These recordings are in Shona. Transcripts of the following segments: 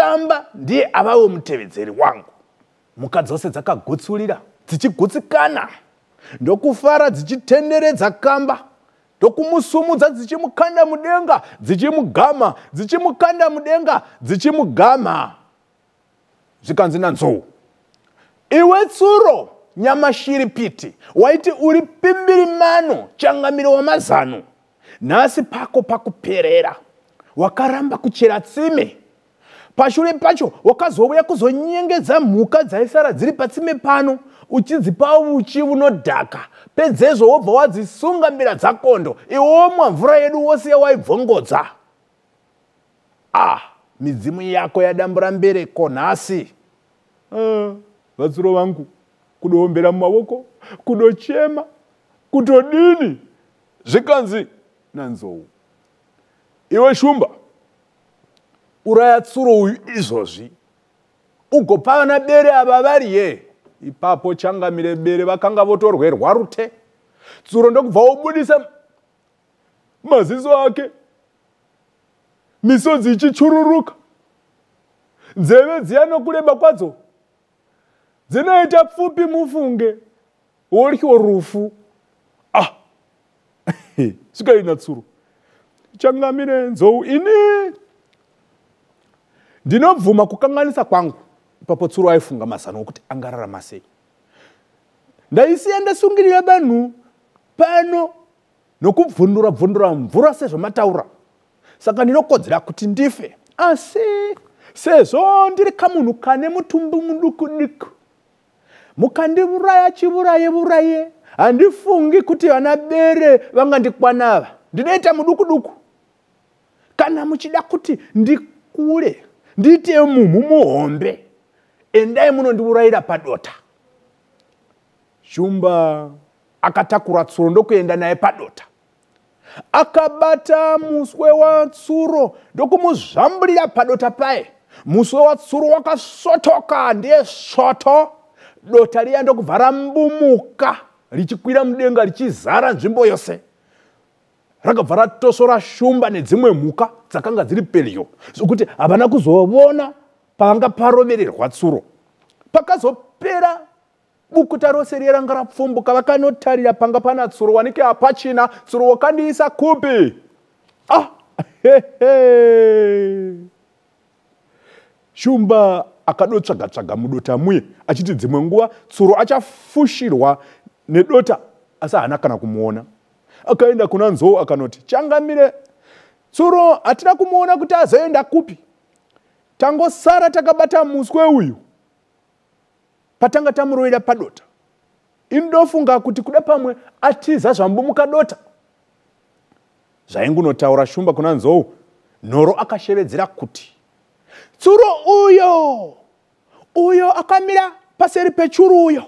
Kamba ndiye avawo mutevedzeri wangu. Mhuka dzose dzakagutsurira dzichigutsikana ndokufara dzichitenderedza kamba ndokumusumudza dzichimukanda mudenga dzichimugama dzichimukanda mudenga dzichimugama. Zvikanzi naNzou, iwe tsuro nyamashiripiti, waiti uri pimbirimano changamiro wamazano, nhasi pako pakuperera. Wakaramba kuchera tsime, pashure pacho wakazouya kuzonyengedza mhuka dzaisara dziri patsime pano uchidzipa uchi unodhaka, pedzezvo wobva wadzisunga mbira dzakondo, iwe womwa mvura yedu wosiya waibvongodza. Ah, midzimu yako yadambura mbereko nhasi. Vatsuro vangu, kudoombera mumavoko, kudochema, kutodini? Zvikanzi naNzou, iwe Shumba, uraya tsuro uyu izvozvi ugopa vana bere ava variye. Ipapo changamire bere vakanga votorwerwa rute. Tsuro ndokubva wobudisa maziso ake, misodzi ichichururuka, nzeve dziya nokureba kwadzo dzinoita pfupi, mufunge woryo rufu. Ah, svikaina tsuro, changamire Nzou, ini ndinobvuma kukanganisa kwangu. Ipapo tsuro aifunga mazano okuti angararama sei. Ndaisiya ndasungirira vanhu pano nokubvundura bvundura mvura sezvamataura, saka ndinokodzera kuti ndife. Asi sezvo ndiri kamunhu kane mutumbi muduku duku, mukandiuraya chivuraye vuraye, handifungi kuti vana bere vangandikwanava. Ndinoita muduku duku. Kana muchida kuti ndikure ndiite mumhu muhombe, endai munondiurayira padota. Shumba akatakura tsuro ndokuenda naye padota, akabata muswe watsuro ndokumuzvamburira padota paye. Muswe watsuro wakasvotoka ndiye svoto, dota riya ndokubva rambumuka richikwira mudenga richizara nzvimbo yose. Rakabva ratosvora shumba nedzimwe mhuka dzakanga dziri pedyo, zvokuti havana kuzovona pavanga parovererwa tsuro. Pakazopera bukuta rose riye ranga rapfumbuka, vakanotarira panga pana tsuro, wanike hapachina. Tsuro wakandiisa kupi? Ah, hehe. Shumba akadotsvaga-tsvaga mudota muye achiti dzimwe nguva tsuro achafushirwa nedota, asi haana kana kumuona. Akaenda kuna Nzou akanoti, changamire, tsuro hatina kumuona kuti azoenda kupi, tangosara takabata muswe uyu patanga tamurovera padota. Indofunga kuti kuda pamwe atiza zvambumuka dota. Zvaingunotaura Shumba kuna Nzou, Nhoro akashevedzera kuti, tsuro uyo uyo akamira paseri pechuru uyo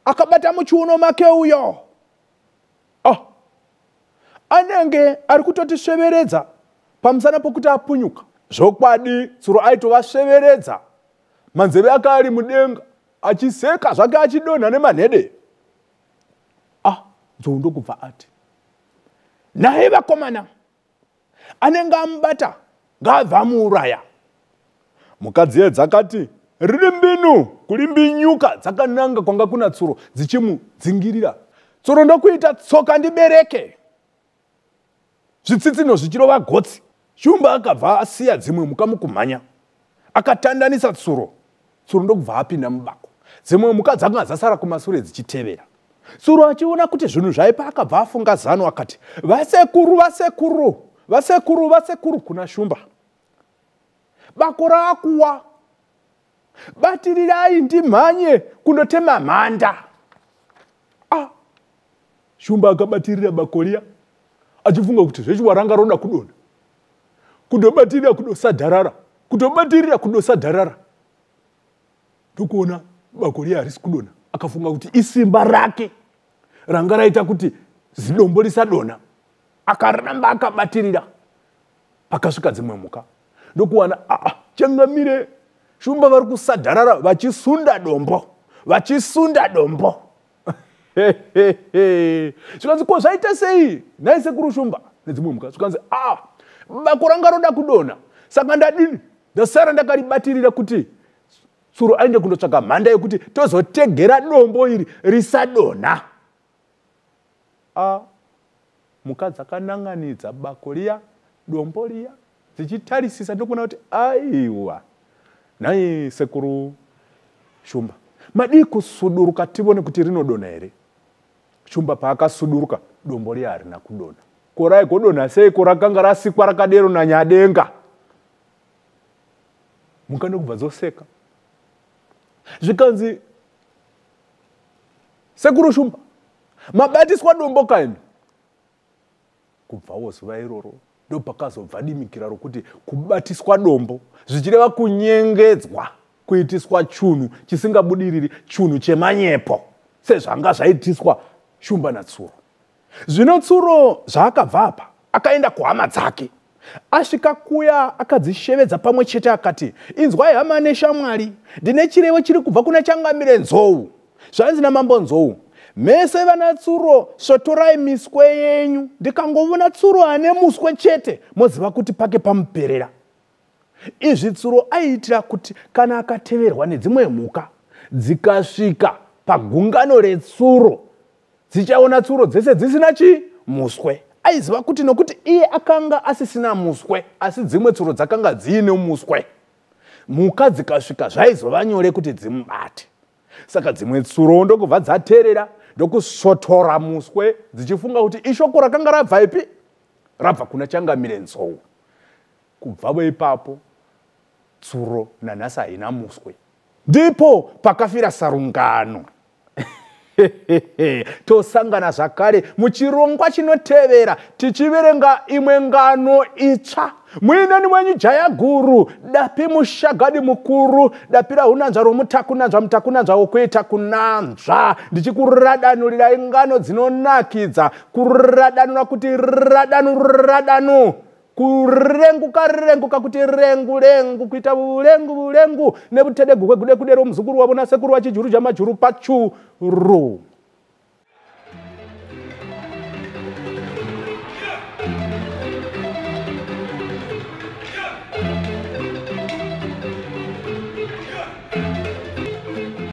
akabata muchiuno make uyo, ah, anenge ari kutotisveveredza pamusana pokuti apunyuka. Zvokwadi tsuro aitovasveveredza, manzeve ake ari mudenga achiseka zvake achidonha nemanhede. Ah, Nzou ndokubva ati, naye vakomana, anenge amubata ngaabva amuuraya. Mukadzi dzakati riri mbinu kurimbinyuka dzakananga kwanga kuna tsuro dzichimudzingirira. Tsuro ndokuita tsoka ndibereke, zvitsitsino zvichirova gotsi. Shumba akabva asiya dzimwe mhuka mukumhanya, akatandanisa tsuro. Tsuro ndokubva apinda mubako, dzimwe mhuka dzakanga dzasara kumasure dzichitevera. Tsuro achiona kuti zvinhu zvaipa, akabva afunga zano, akati, vasekuru, vasekuru, vasekuru, vasekuru, kuna Shumba, bako raakuwa, batirirai ndimhanye kundotema mhanda. Ah, Shumba akabatirira bako riya achifunga kuti zvechiwa ranga roda kudonha, kutobatirira kudosadharara, kutobatirira kudosadharara, ndokuona bako riya harisi kudonha. Akafunga kuti isimba rake ranga raita kuti zidombo risadonha. Akaramba akabatirira. Pakasvika dzimwe mhuka ndokuwana, aa, changamire Shumba vari kusadharara vachisunda dombo, vachisunda dombo. Zvikanzi, ko zvaita sei nhai sekuru Shumba nedzimwe mhuka? Zvikanzi, a, bako ranga roda kudonha, saka ndadini? Ndosara ndakaribatirira kuti tsuro aende kundotsvaga mhanda yekuti tozotegera dombo iri risadonha. A mhuka dzakananganidza bako riya, dombo riya, dzichitarisisa ndokuona kuti aiwa, nhai sekuru Shumba, madii kusuduruka tivone kuti rinodonha here? Shumba paakasuduruka, dombo riya harina kudonha. Ko raigodonha seiko rakanga rasikwa rakadero naNyadenga? Mhuka ndokubva dzoseka. Zvikanzi, sekuru Shumba, mabatiswa dombo kaini? Kubvawo zuva iroro ndopakazobva dimikira rokuti kubatiswa dombo, zvichireva kunyengedzwa, kuitiswa chunhu chisingabudiriri, chunhu chemanyepo, sezvanga zvaitiswa Shumba naTsuro. Zvino Tsuro zvaakabva apa akaenda kuhama dzake. Asvika kuya akadzishevedza pamwe chete akati, inzwai hama neshamwari, ndine chirevo chiri kubva kuna Changamire Nzou. Zvanzi naMambo Nzou, mese vana Tsuro svotorai miswe yenyu, ndikangovona Tsuro ane muswe chete moziva kuti pake pamuperera. Izvi Tsuro aiitira kuti kana akateverwa nedzimwe mhuka dzikasvika pagungano retsuro dzichaona tsuro dzese dzisina chii muswe. Aiziva kuti nokuti iye akanga asisina muswe asi dzimwe tsuro dzakanga dziine muswe, mhuka dzikasvika zvaizova nyore kuti dzimubate. Saka dzimwe tsuro ndokubva dzaterera ndokusotora muswe dzichifunga kuti ishoko rakanga rabva ipi, rabva kuna Changamire Nzou. Kubvavo ipapo tsuro nanhasi haina muswe. Ndipo pakafira sarungano. Tosangana zvakare muchirongwa chinotevera tichiverenga imwe ngano itsva. Muineni wenyu Jaya Guru, Dapi Mushagadi Mukuru, Dapi rahunanzva romutakunanzva, mutakunanzva wokuita kunanzva, ndichikuradanurirai ngano dzinonakidza, kuradanura kuti radanu radanu, kurenguka renguka kuti rengu rengu, kuita vulengu vulengu, nebutedegu hwegude kudero muzukuru wavo nasekuru vachijuru jamajuru pachuru.